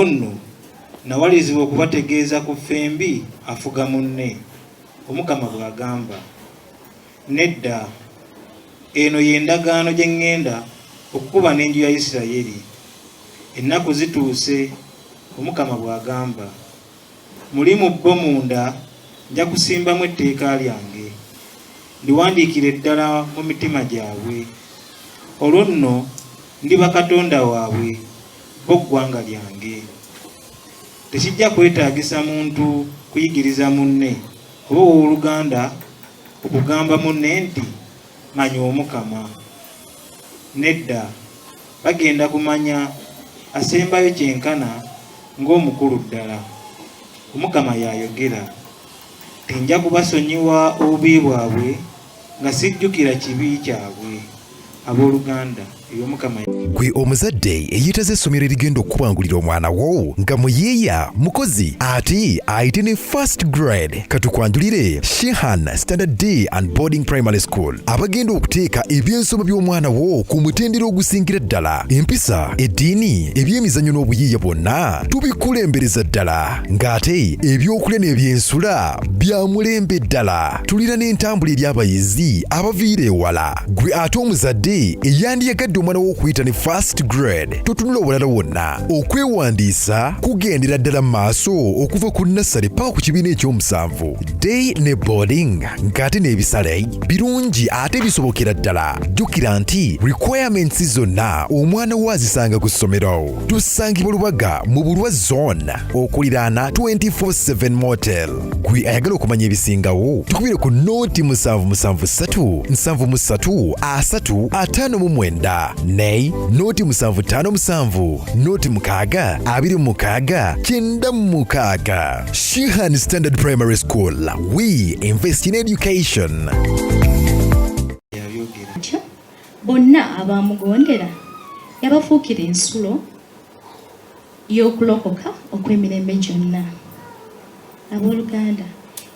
Awo nno nawalirizibwa okubategeeza ku ffembi afuga munne, Omukama bw'agamba. Nedda, eno ye ndagaano gye ŋŋenda okukuba n'enju ya Yisirayeli. Ennaku zituuse, Omukama bw'agamba. Muli mu bo munda nja kusimbamu etteeka lyange, ndiwandiikire ddala mu mitima gyabwe. Olwo nno ndiba Katonda waabwe, bo ggwanga lyange. Tekijja kwetaagisa muntu kuyigiriza munne oba ow'oluganda okugamba munne nti, Manya Omukama. Nedda, bagenda kumanya asembayo kyenkana ng'omukulu ddala. Omukama y'ayogera. Tinja kubasonyiwa obubi bwabwe nga sijjukira kibi kyabwe. Abooluganda, eby'Omukama. Gwe omuzadde eyeetaze essomero erigenda okukubangulira omwana wo nga muyiiya mukozi ate ayite ne first grade, katukwanjulire Shihan Standard Day and Boarding Primary School abagenda okuteeka ebyensoma by'omwana wo ku mutendera ogusingira ddala. Empisa, eddiini, ebyemizannyo n'obuyiiya bwonna tubikulembereza ddala, ng'ate ebyokulya n'ebyensula bya mulembe ddala. Tulina n'entambula eri abayizi abaviira ewala. Gwe ate omuzadde eyandiyagadde omwana wo okuyita ne first grade, totunula walala wonna. Okwewandiisa kugendera ddala mu maaso okuva ku nassale paka ku kibiina ekyomusanvu, day ne boarding, ng'ate n'ebisale birungi ate bisobokera ddala. Jjukira nti requirements zonna omwana wo azisanga ku ssomero. Tusangibwa Lubaga mu Bulwa Zone okuliraana 24/7 Motel. Gwe ayagala okumanya ebisingawo tukubire ku nooti 773 73 3 59 ne nooti 757 nooti 6 26 96. Shihan Standard Primary School, we invest in education. Bonna abaamugondera yabafuukira ensulo y'okulokoka okw'emirembe gyonna. Abooluganda,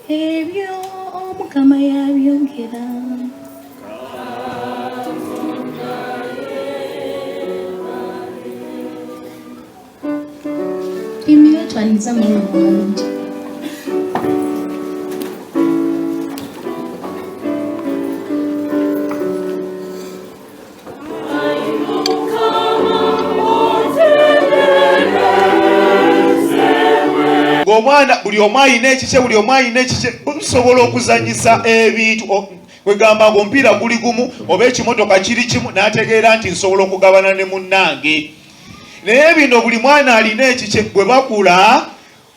ebyo Omukama yabyogera. Tuyimirire twanirize amawulire amalungi. Ng'omwana buli omu alina ekikye, buli omu alina ekikye, tusobola okuzanyisa ebintu. Kwegamba ng'omupiira guli gumu oba ekimotoka kiri kimu, n'ategeera nti nsobola okugabana ne munnange. Naye bino buli mwana alina ekikye, bwe bakula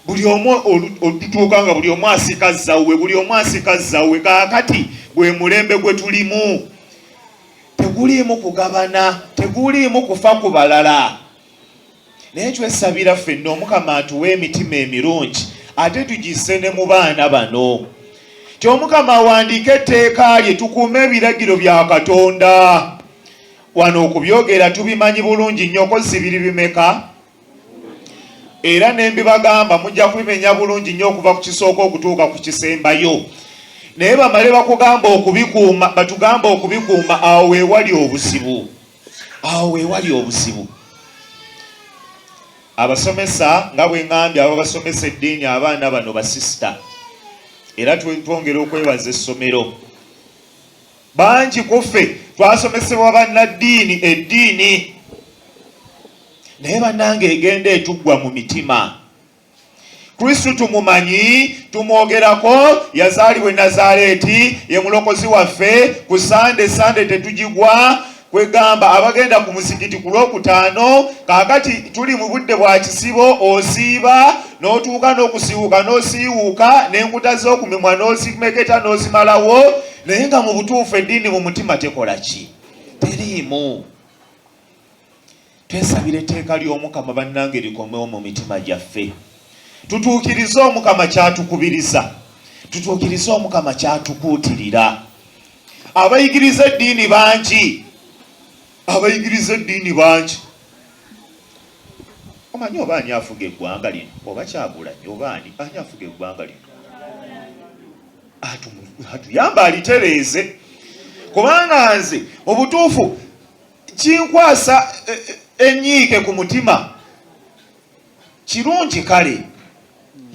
buli omu olutuuka nga buli omu asika zawwe, buli omu asika zawwe. Kaakati gwe mulembe gwe tulimu, teguliimu kugabana, teguliimu kufa ku balala. Naye twesabira ffenna Omukama atuwe emitima emirungi ate tugisse ne mu baana bano. Ti Omukama awandiike etteeka lye, tukuume ebiragiro bya Katonda. Wano okubyogera tubimanyi bulungi nnyo, kozzi biri bimeka? Era ne mbibagamba mujja kubimenya bulungi nnyo okuva ku kisooka okutuuka ku kisembayo. Naye bamale bakugamba okubikuuma, batugamba okubikuuma, awo wewali obuzibu. Awo wewali obuzibu. Abasomesa nga bwe ŋŋambye, ababasomesa eddiini abaana bano basisita, era twongera okwebaza essomero. Bangi ku ffe twasomesebwa bannaddiini eddiini, naye bannange egenda etuggwa mu mitima. Kristo tumumanyi, tumwogerako, yazaalibwa e Nazaaleeti, ye mulokozi waffe. Ku Sande, Sande tetugigwa, kwegamba abagenda ku muzikiti ku Lwokutaano. Kaakati tuli mu budde bwa kisibo, osiiba n'otuuka n'okusiiwuuka n'osiiwuuka n'enkuta z'oku mimwa n'ozimeketa n'ozimalawo, naye nga mu butuufu eddiini mu mutima tekola ki? Teriimu. Twesabira etteeka ly'Omukama bannange likomewo mu mitima gyaffe, tutuukirize Omukama ky'atukubiriza, tutuukirize Omukama ky'atukuutirira. Abayigiriza eddiini bangi, abayigiriza eddiini bangi. Omanyi oba ani afuga eggwanga lino? Oba Kyagulanyi oba ani? Ani afuga eggwanga lino? Atuyambe alitereeze, kubanga nze mu butuufu kinkwasa enyiike ku mutima. Kirungi kale,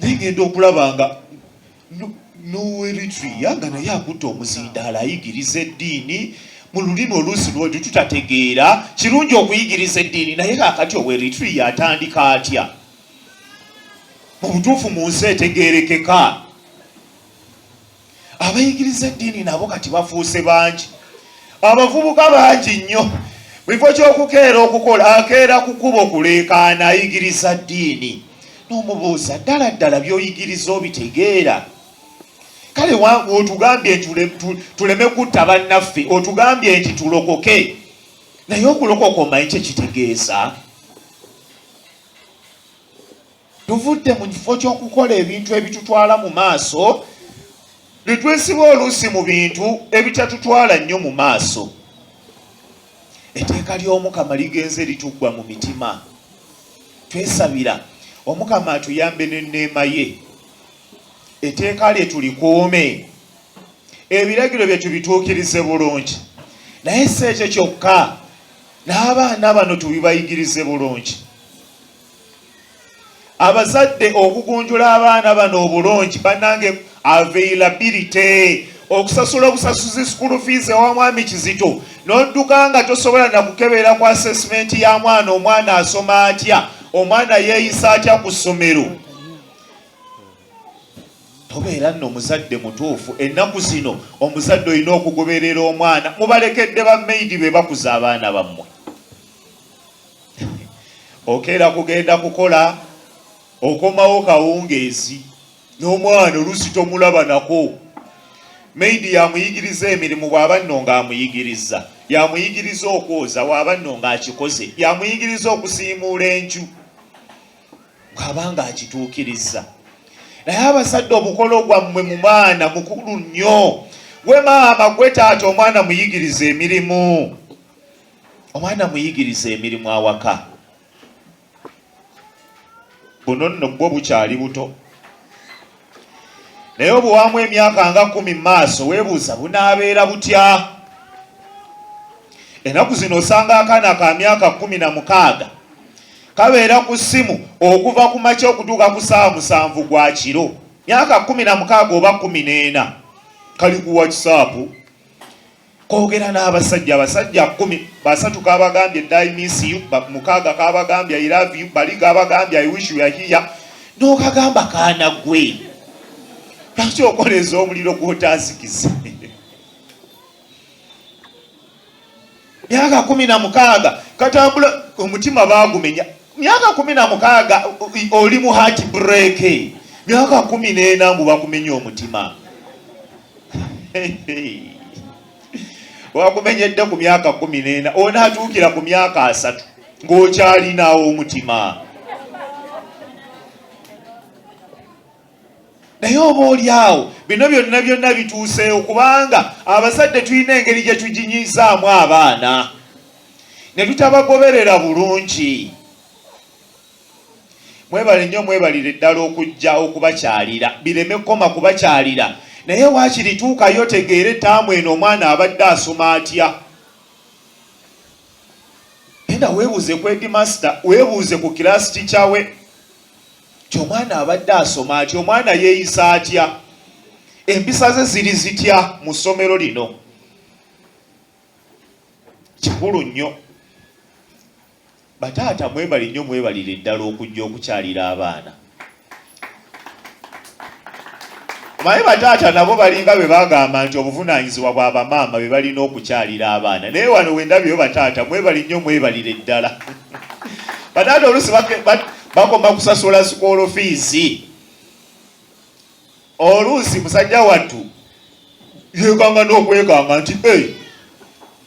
naye ngenda okulaba nga n'Oweritria nga naye akutte omuzindaalo ayigiriza eddiini mu lulimi oluusi lwoti tutategeera. Kirungi okuyigiriza eddiini, naye kaakati Oweritria atandika atya mu butuufu mu nsi etegeerekeka? Abayigiriza eddiini nabo kati bafuuse bangi, abavubuka bangi nnyo. Mu kifo ky'okukeera okukola, akeera ku kubo kuleekaana ayigiriza ddiini. N'omubuuza, ddala ddala by'oyigiriza obitegeera? Kale otugambye nti tuleme kutta bannaffe, otugambye nti tulokoke, naye okulokoka omanyi kye kitegeeza? Tuvudde mu kifo ky'okukola ebintu ebitutwala mu maaso ne twesiba oluusi mu bintu ebitatutwala nnyo mu maaso. Etteeka ly'Omukama ligenze lituggwa mu mitima. Twesabira Omukama atuyambe n'enneema ye, etteeka lye tulikuume, ebiragiro bye tubituukirize bulungi. Naye si ekyo kyokka, n'abaana bano tubibayigirize bulungi. Abazadde okugunjula abaana bano obulungi, bannange, availability, okusasula obusasuzi school fees ewa Mwami Kizito n'odduka nga tosobola na kukebera ku assessment ya mwana, omwana asoma atya, omwana yeeyisa atya ku ssomero, tobeera nno omuzadde mutuufu. Ennaku zino omuzadde olina okugoberera omwana. Mubalekedde bamaidi be bakuza abaana bammwe. Okeera kugenda kukola, okomawo kawungeezi n'omwana oluusi tomulaba nako. Maidi yamuyigiriza emirimu, bw'aba nno ng'amuyigiriza, yamuyigiriza okwoza, bw'aba nno ng'akikoze, yamuyigiriza okusiimuula enju, bw'aba ng'akituukiriza. Naye abazadde, omukolo gwammwe mu maana mukulu nnyo. Gwe maama, gwe taata, omwana muyigiriza emirimu, omwana muyigiriza emirimu awaka. Buno nno bwo bukyali buto, naye obuwaamu emyaka nga 10 mu maaso, weebuuza bunaabeera butya? Ennaku zino osanga akaana ka myaka 16 kabeera ku ssimu okuva ku makya okutuuka ku ssaawa 7 gwa kiro. Myaka 16 oba 14, kali ku WhatsApp kogera n'abasajja, abasajja 10, basatu kabagambye "I miss you", mukaaga kabagambye "I love you", bali kabagambye "I wish you are here". N'okagamba, kaana gwe, lwaki okoleza omuliro gw'otazikize? Myaka 16 katambula, omutima baagumenya. Myaka 16 oli mu heart break. Myaka 14 mbu bakumenya omutima. Wakumenyedde ku myaka 14, onaatuukira ku myaka 30 ng'okyalinawo omutima. Naye oba oli awo, bino byonna byonna bituuseewo kubanga abazadde tulina engeri gye tuginyizaamu abaana ne tutabagoberera bulungi. Mwebale nnyo, mwebalire ddala okujja okubakyalira. Bireme kukoma kubakyalira, naye waakiri tuukayo tegeere taamu eno omwana abadde asoma atya. Genda weebuuze ku headmaster, weebuuze ku class teacher we ti omwana abadde asoma atya, omwana yeeyisa atya, empisa ze ziri zitya mu ssomero lino. Kikulu nnyo. Bataata, mwebali nnyo, mwebalire ddala okujja okukyalira abaana. Omanyi bataata nabo balinga bwe bagamba nti obuvunaanyizibwa bwa bamaama, be balina okukyalira abaana, naye wano wendabyeyo bataata, mwebali nnyo, mwebalire ddala. Bataata oluusi bakoma kusasula school fees. Oluusi musajja wattu yekanga n'okwekanga nti, "Hey,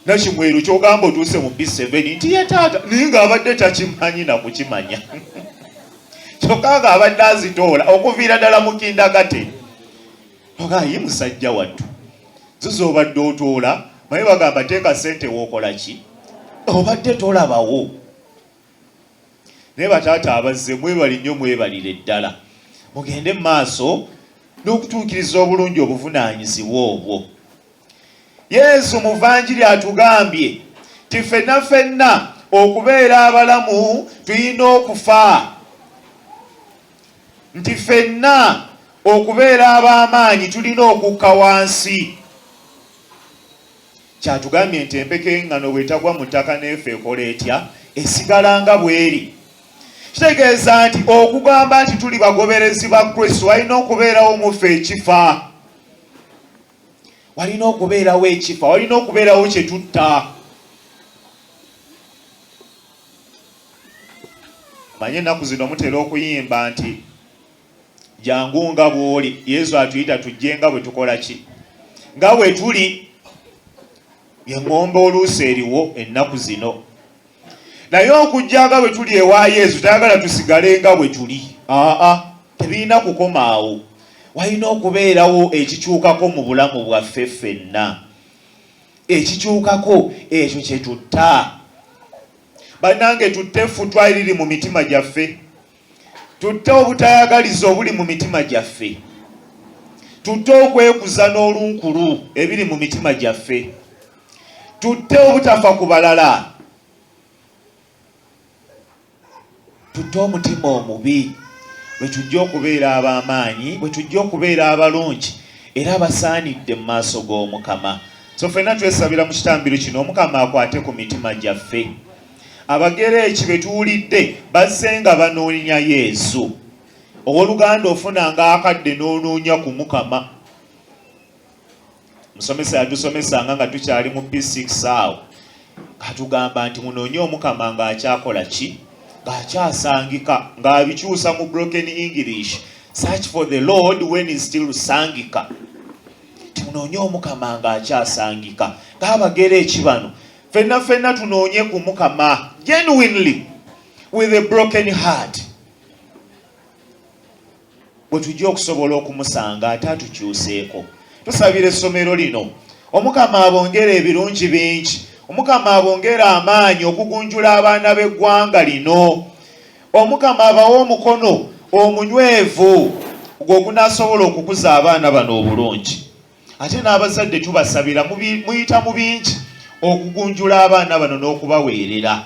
Nakimweru, kyogamba otuuse mu B7?" Nti, "Ye taata," naye ng'abadde takimanyi nakukimanya, kyokka ng'abadde azitoola okuviira ddala mu kindergarten. Oga ye musajja wattu, zo z'obadde otoola, maye bagamba teeka ssente wookola ki, obadde tolabawo. Naye bataata abazze, mwebali nnyo, mwebalire ddala. Mugende mu maaso n'okutuukiriza obulungi obuvunaanyizibwa obwo. Yesu mu vanjiri atugambye ti ffenna ffenna okubeera abalamu tulina okufa. nti ffenna okubeera ab'amaanyi tulina okukka wansi. Kyatugambye nti empeke y'eŋŋano bw'etagwa mu ttaka n'efa ekola etya? Esigala nga bw'eri. Kitegeeza nti okugamba nti tuli bagoberezi ba Kristo walina okubeerawo mu ffe ekifa. Walina okubeerawo ekifa, walina okubeerawo kye tutta. Manye ennaku zino mutera okuyimba nti jangu nga bw'oli. Yesu atuyita tujje nga bwe tukola ki? Nga bwe tuli. Ye ŋŋombe oluusi eriwo ennaku zino. Naye okujja nga bwe tuli ewa Yesu tayagala tusigale nga bwe tuli. Aa, tebirina kukoma awo. Walina okubeerawo ekikyukako mu bulamu bwaffe ffenna. Ekikyukako ekyo kye tutta. Bannange, tutte effutwa eriri mu mitima gyaffe. Tutte obutayagaliza obuli mu mitima gyaffe. Tutte okwekuza n'olunkulu ebiri mu mitima gyaffe. Tutte obutafa ku balala. Tutte omutima omubi, bwe tujja okubeera ab'amaanyi, bwe tujja okubeera abalungi era abasaanidde mu maaso g'Omukama. So ffenna twesabira mu kitambiro kino Omukama akwate ku mitima gyaffe. Abagereeki be tuwulidde bazze nga banoonya Yesu. Owooluganda, ofunanga akadde n'onoonya ku Mukama. Musomesa yatusomesanga nga tukyali mu P6 awo, katugamba nti munoonye Omukama ng'akyakola ki? Ng'akyasangika, ng'abikyusa mu broken English, search for the Lord when is still sangika. Timunoonye Omukama ng'akyasangika. Ng'abagereeki bano, ffenna ffenna tunoonye ku Mukama genuinely with a broken heart, bwe tujja okusobola okumusanga ate atukyuseeko. Tusabira essomero lino, Omukama abongere ebirungi bingi, Omukama abongere amaanyi okugunjula abaana b'eggwanga lino, Omukama abawe omukono omunywevu gwe ogunaasobola okukuza abaana bano obulungi. Ate n'abazadde tubasabira, muyita mu bingi okugunjula abaana bano n'okubaweerera.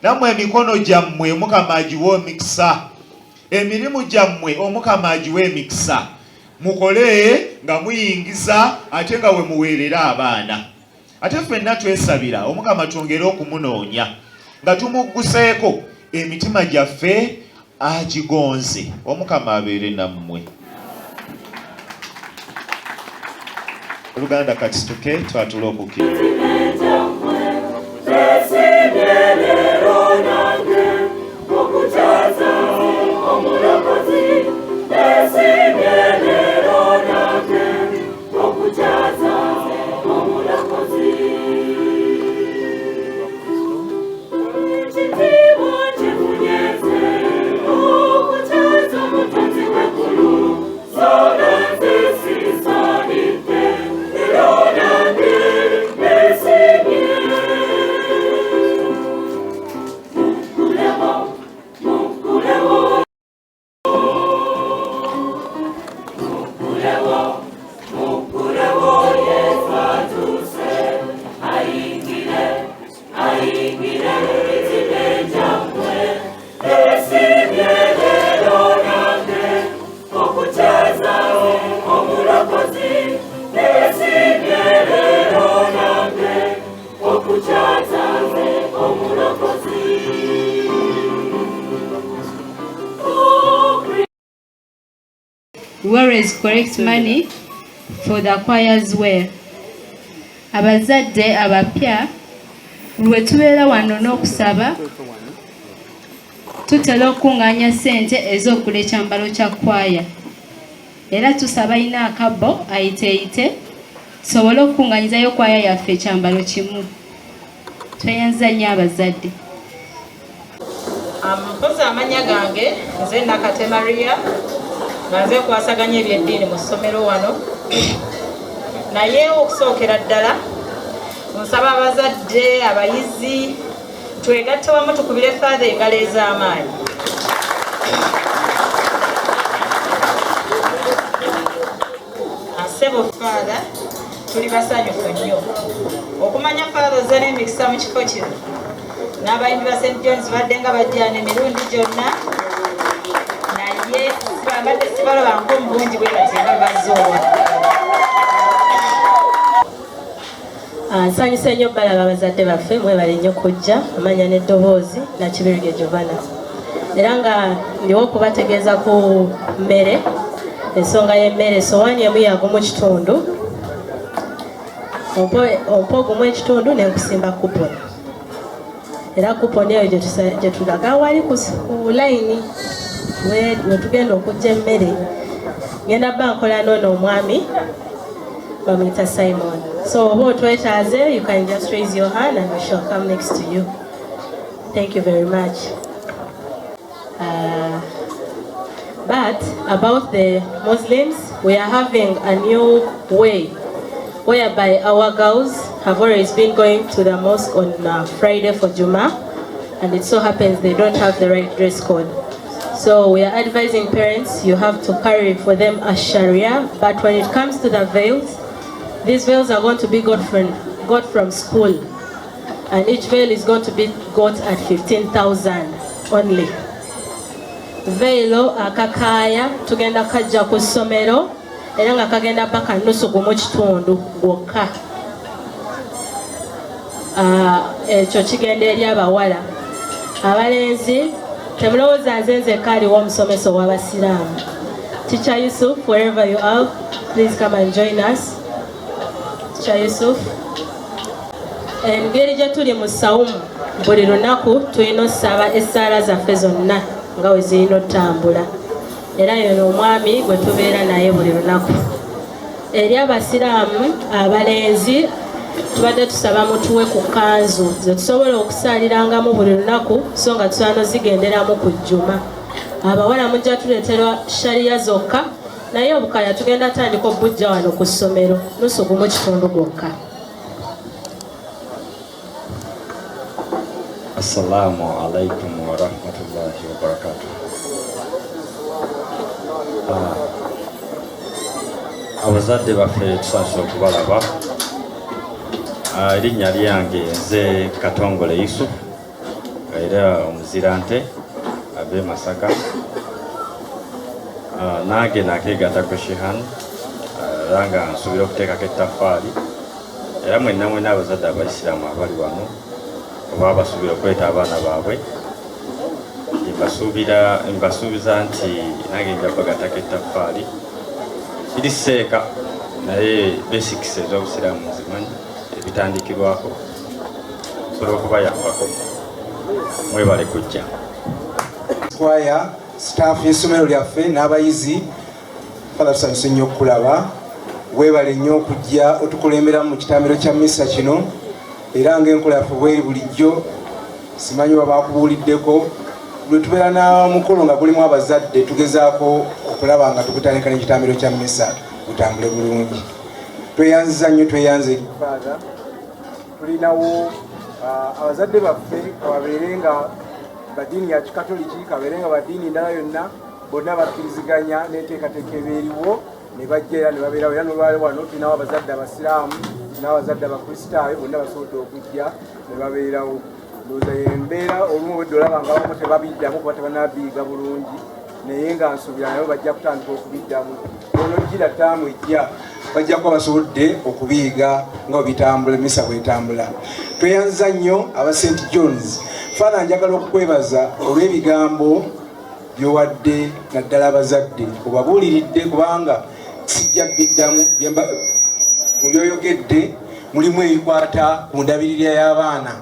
Nammwe emikono gyammwe Omukama agiwe emikisa, emirimu gyammwe Omukama agiwe emikisa, mukole nga muyingiza ate nga we muweerera abaana. Ate ffenna twesabira Omukama twongere okumunoonya nga tumugguseeko emitima gyaffe agigonze. Omukama abeere nammwe. Oluganda, katusituke twatule okukkiriza. We always collect money for the choir's wear. Abazadde abapya, lwe tubeera wano n'okusaba, tutera okukuŋŋaanya ssente ez'okugula ekyambalo kya kwaya, era tusaba alina akabbo ayiteeyite tusobole okukuŋŋaanyizayo kwaya yaffe ekyambalo kimu. Tweyanza nnyo abazadde. Mpozi amannya gange nze Nakate Maria, nga nze nkwasaganya ebyeddiini mu ssomero wano. Naye okusookera ddala nsaba abazadde, abayizi, twegatte wamu tukubire Father engalo ez'amaanyi. Ssebo Father, tuli basanyufu nnyo okumanya Father ozze n'emikisa mu kifo kino. N'abayimbi ba St Johns badde nga bajjana emirundi gyonna, naye Mbadde sibalabangako mu bungi bwe bati nga bazze owa. Nsanyuse nnyo balaba abazadde baffe, mwebale nnyo kujja. Amanya n'eddoboozi Nakibirige Giovanna, era nga ndiwo okubategeeza ku mmere, ensonga y'emmere. Sowaani emu yagumu kitundu, ompa ogumu ekitundu nenkusimba kuponi, era kuponi eyo gye tulaga wali ku layini wetugenda okujja emmere. Ngenda bba nkola noono omwami bamuyita Simon, so oba otwetaaze, you can just raise your hand and we shall come next to you. Thank you very much. But about the Muslims, we are having a new way whereby our girls have always been going to the mosque on Friday for Juma, and it so happens they don't have the right dress code. So we are advising parents, you have to carry for them a Sharia, but when it comes to the veils, these veils are going to be got from school. And each veil is going to be got at 15,000 only. Veilo akakaaya tugenda kajja ku ssomero, era nga kagenda paka nusu gumu kitundu gwokka. Ekyo kigenda eri abawala. Abalenzi, temulowooza nze nzekka aliwo omusomesa ow'abasiraamu. Teacher Yusuf, wherever you are, please come and join us. Teacher Yusuf, engeri gye tuli mu sawumu, buli lunaku tulina osaba essaala zaffe zonna nga we zirina otambula, era yono omwami gwe tubeera naye buli lunaku. Eri abasiraamu abalenzi, tubadde tusaba mutuwe ku kanzu ze tusobola okusaalirangamu buli lunaku, so nga tusobola nozigenderamu ku jjuma. Abawala mujja tuleeterwa shariya zokka, naye obukaya tugenda tandika obujja wano ku ssomero, nusu gumu kitundu gwokka. Assalamu alaikum warahmatullahi wabarakatuh. Abazadde baffe, tusanyuse okubalaba. Erinnya lyange nze Katongole Yusuf, era omuzirante ave Masaka. Nange nakegatta ku Shihan, era nga nsuubira okuteekako ettaffaali, era mwenna mwenna abazadde abayisiraamu abali wano oba basuubira okuleeta abaana baabwe, mbasuubira, mbasuubiza nti nange nja kubagattako ettaffaali. Siri seeka, naye basics ez'obusiraamu nzimanyi, ebitandikirwako, nsobola okubayambako. Mwebale kujja. Kwaya, staff y'essomero lyaffe n'abayizi, Father, tusanyuse nnyo okukulaba. Weebale nnyo okujja otukulemberamu mu kitambiro kya misa kino, era ng'enkola yaffe bweri bulijjo, simanyi oba bakubuuliddeko, lwe tubeera n'omukolo nga gulimu abazadde, tugezaako okulaba nga tukutandika n'ekitambiro kya misa gutambule bulungi. Tweyanziza nnyo, tweyanze, Father. Tulinawo abazadde baffe, kababeere nga badiini ya Kikatoliki, kababeere nga badiini ndala yonna, bonna bakkiriziganya n'enteekateeka ebeeriwo ne bajja era ne babeerawo. Era nolwali wano tulinawo abazadde abasiraamu n'abazadde abakristaayo, bonna basobodde okujja ne babeerawo. Ndowooza embeera olumu obwedde olaba nga abamu tebabiddamu kuba tebanabiyiga bulungi, naye nga nsuubira nabo bajja kutandika okubiddamu. Onogira ttaamu ejja bajja kuba basobodde okubiyiga nga bwe bitambula, emisa bwetambula. Tweyanziza nnyo aba St Johns. Father, njagala okukwebaza olw'ebigambo byowadde naddala abazadde, obabuuliridde, kubanga sijja biddamu. Mu byoyogedde mulimu ebikwata ku ndabirira y'abaana.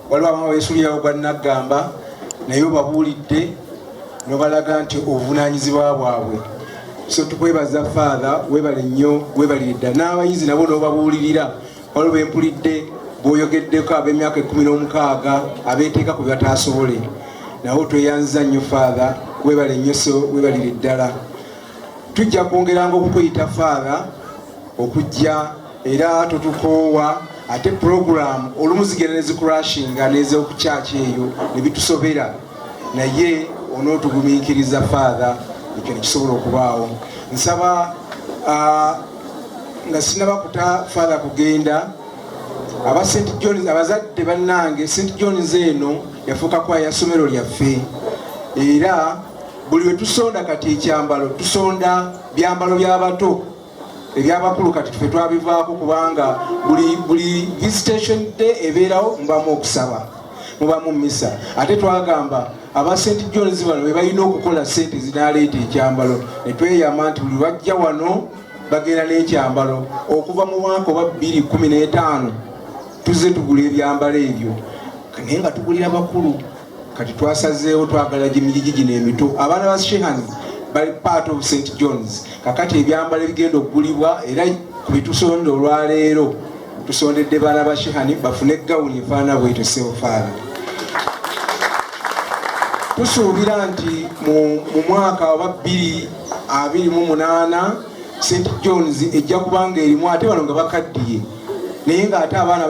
Waliwo abamu abeesulirawo gwa naggamba, naye obabuulidde nobalaga nti obuvunaanyizibwa bwabwe. So tukwebaza, Father, webale nnyo, webalire ddala. N'abayizi nabo n'obabuulirira. Waliwo bempulidde bw'oyogeddeko, ab'emyaka 16 abeeteeka ku bye bataasobole, nabo tweyanziza nnyo. Father, webale nnyo, so webalire ddala. Tujja kwongeranga okukuyita, Father, okujja, era totukoowa. Ate puroguramu olumu zigenda neziclashinga nez'okukyaki eyo ne bitusobera, naye onootugumiikiriza, Father, ekyo nekisobola okubaawo. Nsaba nga sinaba kuta Father kugenda, aba St Johns, abazadde bannange, St Johns eno yafuuka kwaya ya ssomero lyaffe, era Buli lwe tusonda kati ekyambalo, tusonda byambalo by'abato, ebyabakulu kati tufe twabivaako, kubanga buli visitation day ebeerawo mubamu okusaba, mubamu misa. Ate twagamba aba St Johns bano be balina okukola sente zinaleeta ekyambalo, ne tweyama nti buli lwajja wano bagenda n'ekyambalo. Okuva mu mwaka oba 2015 tuzze tugula ebyambalo ebyo, naye nga tugulira bakulu. Kati twasazeewo twagala gimigigi gino emito. Abaana ba Shehan bali part of St Johns. Kakati ebyambalo ebigenda okugulibwa era ku bitusonda olwaleero, tusondedde baana ba Shehani bafune gawuni efaanana bwetyo. Seofaana tusuubira nti mu mwaka oba 2028 St Johns ejja kubanga erimu ate bano nga bakaddiye, naye ngaate abaana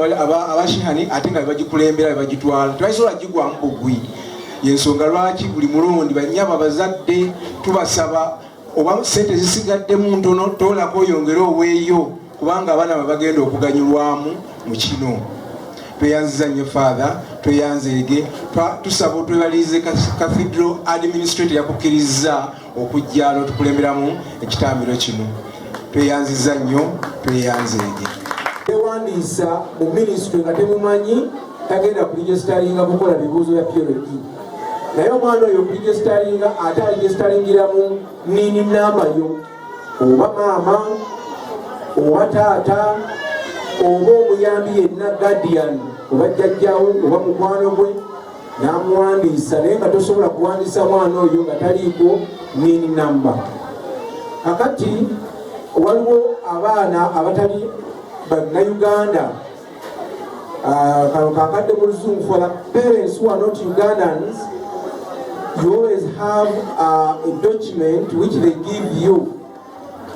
abashihani ate nga bebagikulembera, bebagitwala, tebasobola gigwamu bugwi. Yensonga lwaki buli mulundi banyaba abazadde tubasaba, oba sente zisigaddemu ntono, toolako oyongere oweeyo, kubanga abaana bwe bagenda okuganyulwamu mu kino. Tweyanziza nnyo Father, tweyanzeege. Tusaba otwebalirize cathedral administrator yakukkiriza okujja n'otukulemberamu ekitambiro kino. Tweyanziza nnyo, tweyanzeege. Tewandiisa mu ministry nga temumanyi, tagenda kuregisteringa kukola bibuuzo bya PLE. Naye omwana oyo okuregisteringa, ate aregisteringira mu NIN namba yo, oba maama oba taata oba omuyambi yenna, guardian oba jjajjawo oba mukwano gwe, n'amuwandiisa. Naye nga tosobola kuwandiisa mwana oyo nga taliiko NIN namba. Kakati waliwo abaana abatali bannayuganda. Kano kakadde mu Luzungu: for the parents who are not Ugandans, you always have a document which they give you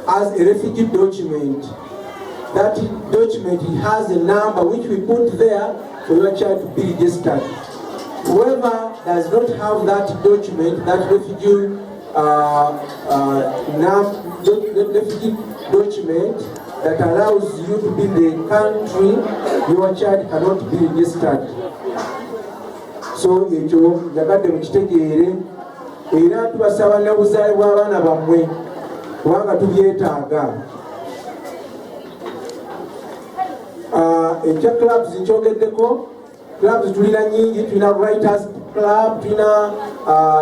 as a refugee document. That document has a number which we put there for your child to be registered. Whoever does not have that document, that refugee document that allows you to be in the country, your child cannot be registered. So ekyo njagadde mukitegeere, era tubasaba n'obuzaale bw'abaana bammwe, kubanga tubyetaaga. Ekya clubs nkyogeddeko. Clubs tulina nyingi: tulina writers club, tulina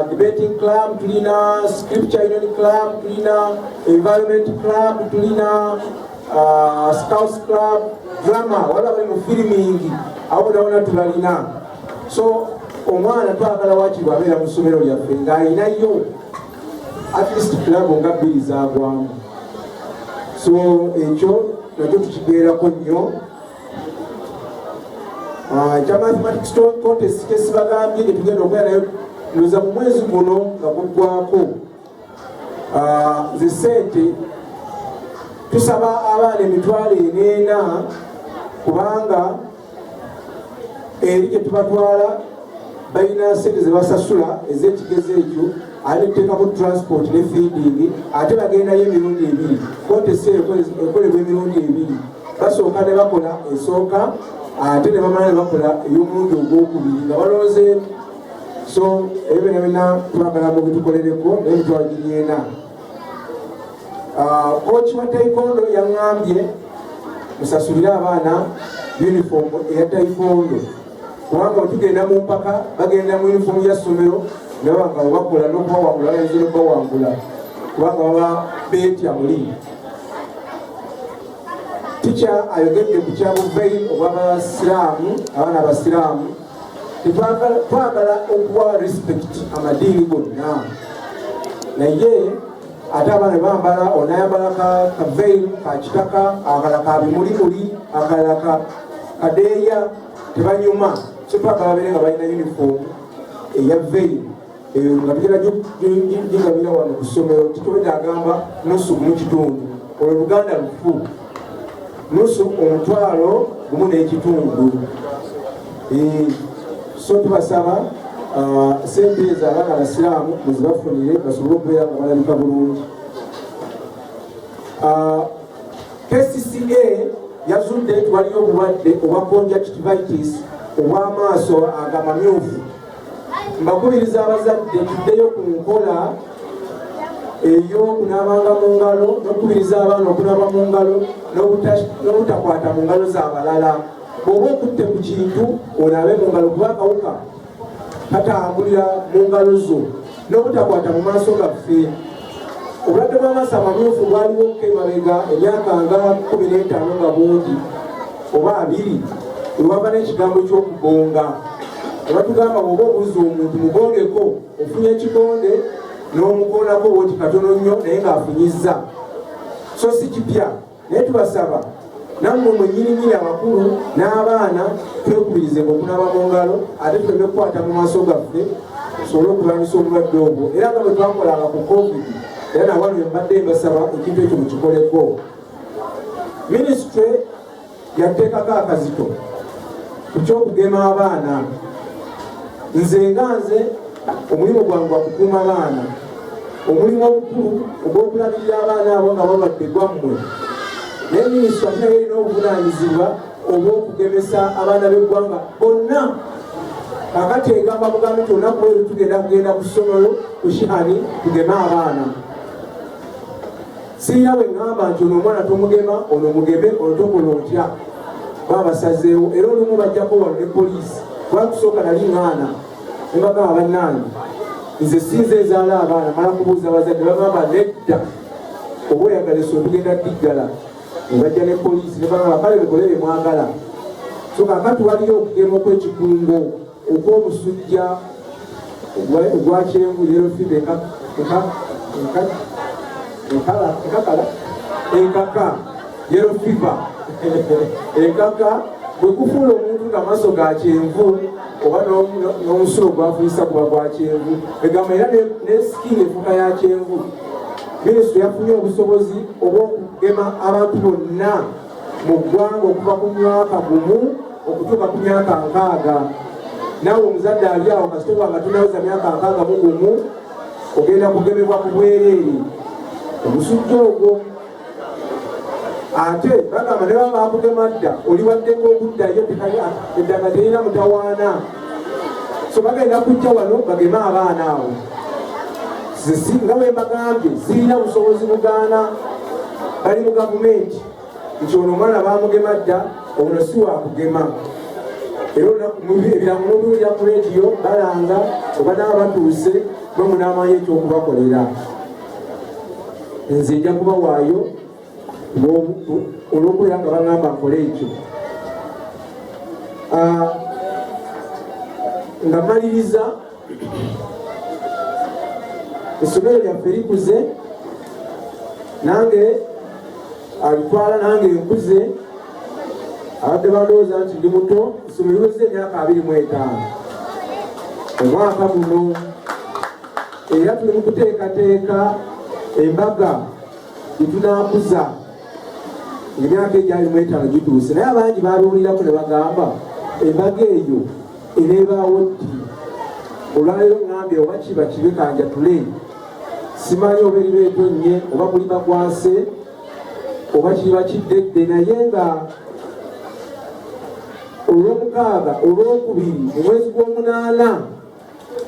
debating club, tulina scripture union club, tulina environment club, tulina scouts club, drama, waliwo abali mu filming, awo bonabona tubalina. So omwana twagala wakiri abeera mu ssomero lyaffe ng'alinayo at least club nga bbiri zagwamu. So ekyo nakyo tukigeerako nnyo. Ekya mathematics contest kyesibagambye, gyetugenda okubeera nayo ndoza mu mwezi guno nga guggwako. Ze sente tusaba abaana 400,000, kubanga eri gye tubatwala balina sente zebasasula ez'ekigezo ekyo, ate tuteekako transport ne feeding, ate bagendayo emirundi ebiri. Contest eyo ekolebwa emirundi ebiri: basooka ne bakola esooka, ate ne bamala ne bakola ey'omulundi ogwokubiri nga balonzeemu. So ebyo byonna byonna twagala mu bitukolereko, naye 400,000. Coach wa taekwondo yaŋŋambye musasulire abaana uniform eya taekwondo, kubanga bwetugenda mu mpaka bagenda mu uniform ya ssomero, naba nga bakola n'okubawangula bayinza n'okubawangula, kubanga baba beetya muli. Tica ayogedde ku kyabuveyi obw'abasiraamu, abaana abasiraamu. Twagala okuwa respect amadiini gonna, naye ate abaana bambala, onayambala ka veil ka kitaka, akalala ka bimulimuli, akalala ka kadeeya, tebanyuma. So twagala babeere nga balina uniform eya veil eyo, nga tugenda gigabira wano ku ssomero. Titobedde agamba nusu gumu kitundu, olwo Luganda lufu, nusu 1,500. So tubasaba sente ezo abaana abasiraamu muzibafunire, basobole okubeera nga balabika bulungi. KCCA yazudde nti waliyo obulwadde obwa conjunctivitis, obw'amaaso agamamyufu. Mbakubiriza abazadde tuddeyo ku nkola. Ey'okunaabanga mu ngalo n'okukubiriza abaana okunaaba mu ngalo n'obutakwata mu ngalo z'abalala. Bw'oba okutte ku kintu onaabe mu ngalo kuba akawuka katambulira mu ngalo zo, n'obutakwata mu maaso gaffe. Obulwadde bw'amaaso amamyufu bwaliwo emabega emyaka nga 15 nga bungi oba 20, lwewava n'ekigambo ky'okubonga. Batugamba bw'oba obuuza omuntu mubongeko, ofunye ekikonde n'omukoonako woti katono nnyo naye ng'afunyizza. So si kipya, naye tubasaba nammwe mwennyininyini abakulu n'abaana twekubirizenga okunaaba mu ngalo, ate tuleme kukwata mu maaso gaffe tusobole okulwanyisa obulwadde obwo. Era nga bwe twakolanga ku COVID, era nawano mbadde mbasaba ekintu ekyo mukikoleko. Minisitule yateekako akazito ku ky'okugema abaana. Nze nga nze omulimu gwange gwa kukuuma baana, omulimu omukulu ogw'okulabirira abaana abo nga balwadde gwammwe, naye minisitule ate nayo erina obuvunaanyizibwa obw'okugemesa abaana b'eggwanga bonna. Kakati egamba mugambe nti olunaku lwero tugenda kugenda ku ssomero ku Shihani tugeme abaana. Sirina bwe ŋŋamba nti ono omwana tomugema, ono mugeme, ono tokola otya, babasazeewo. Era olumu bajjako wano ne poliisi, kuba kusooka nali ŋŋaana ne bagamba bannange nze sinze nzaala abaana, mala kubuuza bazadde, bagamba nedda, oba oyagala essomero tugenda ddiggala. Ne bajja ne poliisi ne bagamba kale mukole bye mwagala. So kaakati waliyo okugema okw'ekikungo okw'omusujja ogwa kyenvu, yellow fever, enkakala enkaka, yellow fever enkaka, bwe kufuula omuntu nga maaso ga kyenvu oba n'omusulo gwafuuyisa guba gwa kyenvu, egamba era ne skin efuuka ya kyenvu. Minisitule yafunye obusobozi obw'okugema abantu bonna mu ggwanga okuva ku mwaka 1 okutuuka ku myaka 60. Naawe omuzadde ali awo kasita oba nga tonaweza myaka 61 ogenda kugemebwa ku bwereere omusujja ogwo. Ate bagamba ne baba bakugema dda oli waddeko okuddayo, eddagala terina mutawaana. So bagenda kujja wano bageme abaana awo. Nga bwe mbagambye sirina busobozi bugaana bali mu gavumenti nti ono omwana bamugema dda, ono si wakugema. Era ebirango mubiwulira ku rediyo balanga oba naaba batuuse mwe munaamanya ekyokubakolera. Nze nja kubawaayo olw'okubeera nga baŋŋamba nkole ekyo. Nga mmaliriza, essomero lyaffe likuze, nange alitwala nange nkuze, abadde bandowooza nti ndi muto. Essomero liweze emyaka 25 omwaka guno, era tuli mu kuteekateeka embaga gye tunaakuza emyaka egyo 25 gituuse. Naye abangi babiwulirako ne bagamba embaga eyo eneebaawo ddi? Olwaleero ŋŋambye oba kiba kibe kanjatule, simanyi oba eriba etonnye oba guliba gwase oba kiriba kiddedde, naye nga olwomukaaga olwokubiri mu mwezi gw'omunaana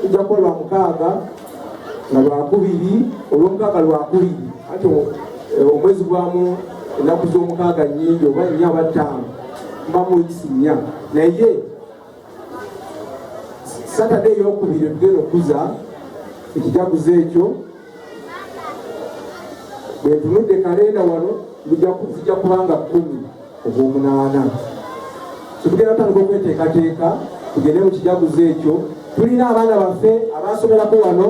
tujja kuba lwamukaaga nga lwakubiri, olwomukaaga lwakubiri, ati omwezi gwamu ennaku z'omukaaga nnyingi, oba 4 oba 5, mbamu wiikisi 4, naye Saturday eyokubiri tugenda okukuza ekijaguzo ekyo. Bwe ntunudde kalenda wano zijja kubanga 10 ogw'omunaana. So tugenda kutandika okweteekateeka tugende mu kijaguzo ekyo. Tulina abaana baffe abasomerako wano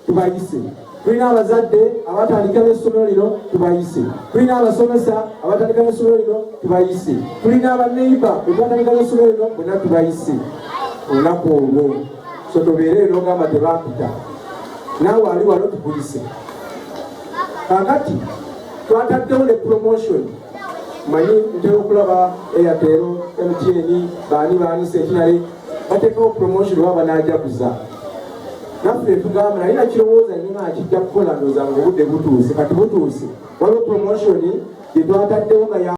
tubayise, tulina abazadde abatandika n'essomero lino tubayise, tulina abasomesa abatandika n'essomero lino tubayise, tulina abaneiba betwatandika n'essomero lino bonna tubayise olunaku olwo. So tobeere n'ogamba tebampita, naawe ali wano tukuyise. Kaakati twataddewo ne promotion. Manyi ntera okulaba Airtel, MTN, baani baani, Centenary bateekawo promotion oba banaajaguza. Naffe tugamba naye nakirowooza nga kijja kukola, ndowooza nga obudde butuuse. Kati butuuse, waliwo promotion gye twataddewo nga